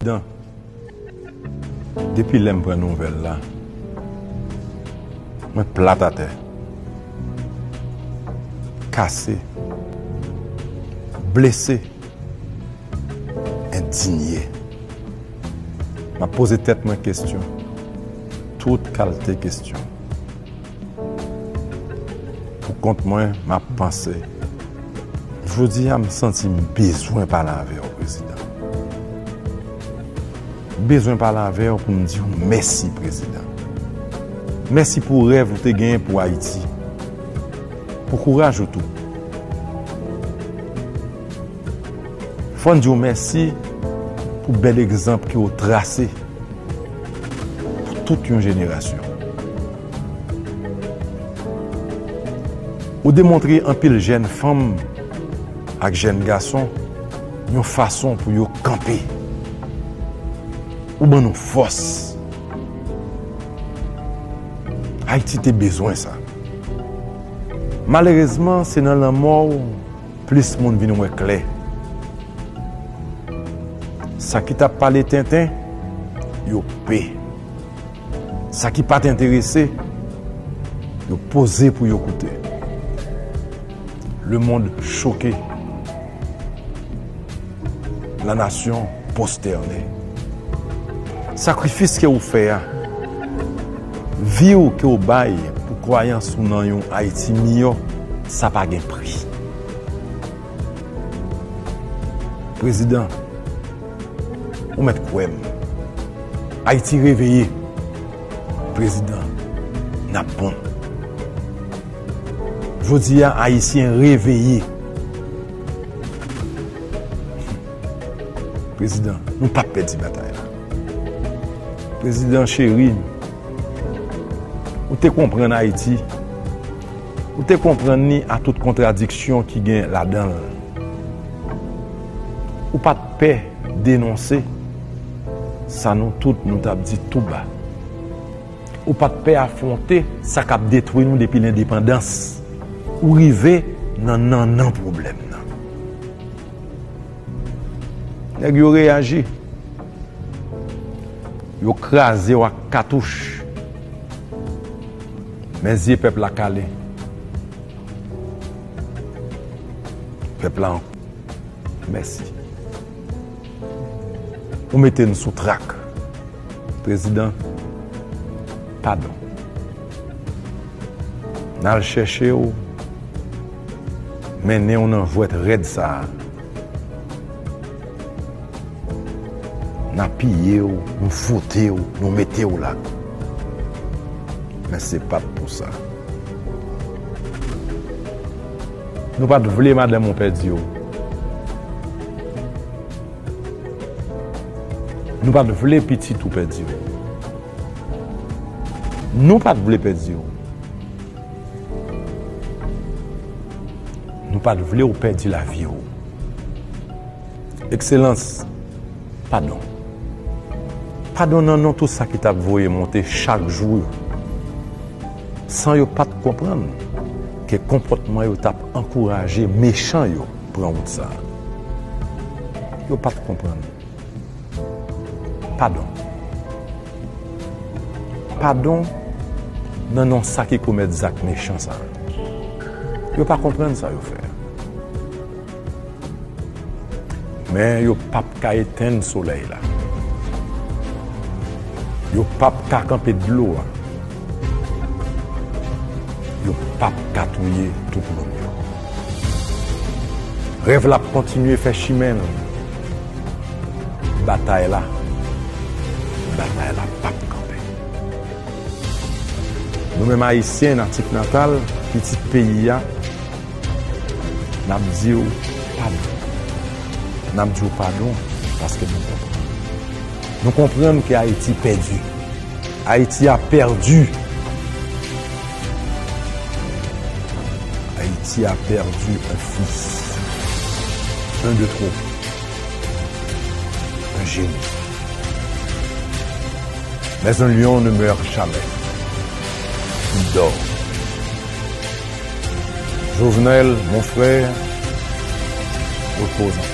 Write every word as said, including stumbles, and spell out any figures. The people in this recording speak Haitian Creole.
Prezidan, depi lè m pran nouvèl la, mwen plat atè, kase, blese, endinye. M ap poze tèt mwen kesyon, tout kalte kesyon. Pou kont mwen, m ap panse. Jodi a, m santi m bezwen pale avè w, Prezidan. M bezwen pale avè w pou m di w mèsi, Prezidan. Mèsi pou rèv ou te genyen pou Ayiti. Pou kouraj ou tou. Fò n di w mèsi pou bèl egzanp ke w trase pou tout yon jenerasyon. Ou demontre anpil jèn fanm ak jèn gason yon fason pou yo kanpe. Ou ban nou fòs. Ayiti te bezwen sa. Malerezman, se nan lanmò w plis moun vin wè klè. Sa ki t ap pale tenten, yo pe. Sa ki pa t enterese, yo poze pou yo koute. Le monde choqué. La nation prosternée. Sakrifis ke ou fè a, vi w ke w bay pou kwayans ou nan yon Ayiti miyò, sa pa gen pri. Prezidan, ou mèt kwè m. Ayiti reveye. Prezidan, n ap bon. Jodi a, Ayisyen reveye. Prezidan, nou p ap pèdi batay la. Prezidan cheri, ou te konprann Ayiti. Ou te konprann li a tout kontradiksyon ki gen ladan l. Ou pa t pè denonse sa nou tout nou t ap di tou ba. Ou pa t pè afwonte sa k ap detwi nou depi lendepandans. Ou rive nan nannan pwoblèm nan. Nèg yo reyaji. Yo kraze w ak katouch. Men zye pèp la kale. Pèp la an. Mèsi. Ou mete n sou trak. Prezidan, padon. N al chèche w, mennen w nan jwèt rèd sa a. N a piye w, nou foute w, nou mete w la. Men se pa t pou sa. Nou pa t vle madanm ou pèdi w. Nou pa t vle pitit ou pèdi w. Nou pa t vle pèdi w. Nou pa t vle w pèdi lavi w. Ekselans, padon. Padon nan non tout sa ki t ap voye monte chak jou yo. San yo pa t konprann ke konpòtman yo t ap ankouraje mechan yo pran wout sa a. Yo pa t konprann. Padon. Padon nan non sa ki komèt zak mechan sa a. Yo pa konprann sa yo fè a. Men yo p ap ka etenn solèy la. Yo p ap ka kanpe dlo a. Yo p ap ka touye tout moun yo. Rèv la ap kontinye fè chimen l. Batay la, batay la p ap kanpe. Nou menm Ayisyen natif natal, pitit peyi a, n ap di w padon. N ap di w padon paske nou konprann. Nou konprann ke Ayiti pèdi. Haïti a perdu. Haïti a perdu un fils. Un de trop. Un génie. Mais un lion ne meurt jamais. Il dort. Jovenel, mon frère, repose en